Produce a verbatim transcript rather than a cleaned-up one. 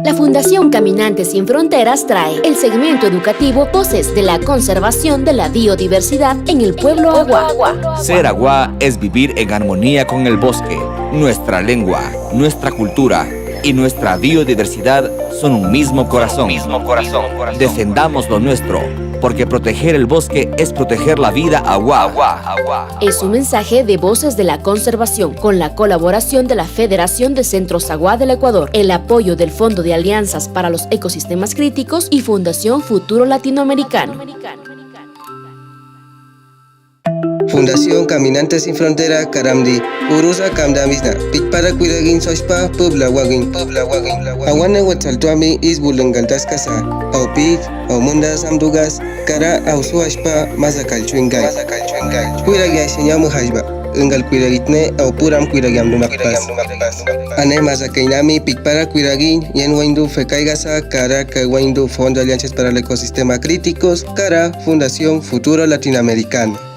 La Fundación Caminantes Sin Fronteras trae el segmento educativo Voces de la Conservación de la Biodiversidad en el Pueblo Awa. Ser awa es vivir en armonía con el bosque. Nuestra lengua, nuestra cultura y nuestra biodiversidad son un mismo corazón. Defendamos lo nuestro, porque proteger el bosque es proteger la vida awa. Es un mensaje de Voces de la Conservación, con la colaboración de la Federación de Centros Awa del Ecuador, el apoyo del Fondo de Alianzas para los Ecosistemas Críticos y Fundación Futuro Latinoamericano. Fundación Caminantes Sin Frontera karamti urusa kamdamisna pichpara kwirakiñ sospa publa wakiñ. Awanewa thaltwami isbul lengkaltaskasa, aw pich, aw mundas amdukas, kara aw suwaspa masakalchwingkai. Kwiraki aseña muhasba, ingkal kwirakitne aw puram kwiraki amdumakpas. Ane masakainami pichpara kwirakiñ, yen wañdu fekaikasa, kara kay wañdu Fondo de Alianzas para el Ecosistema Críticos, kara Fundación Futuro Latinoamericano.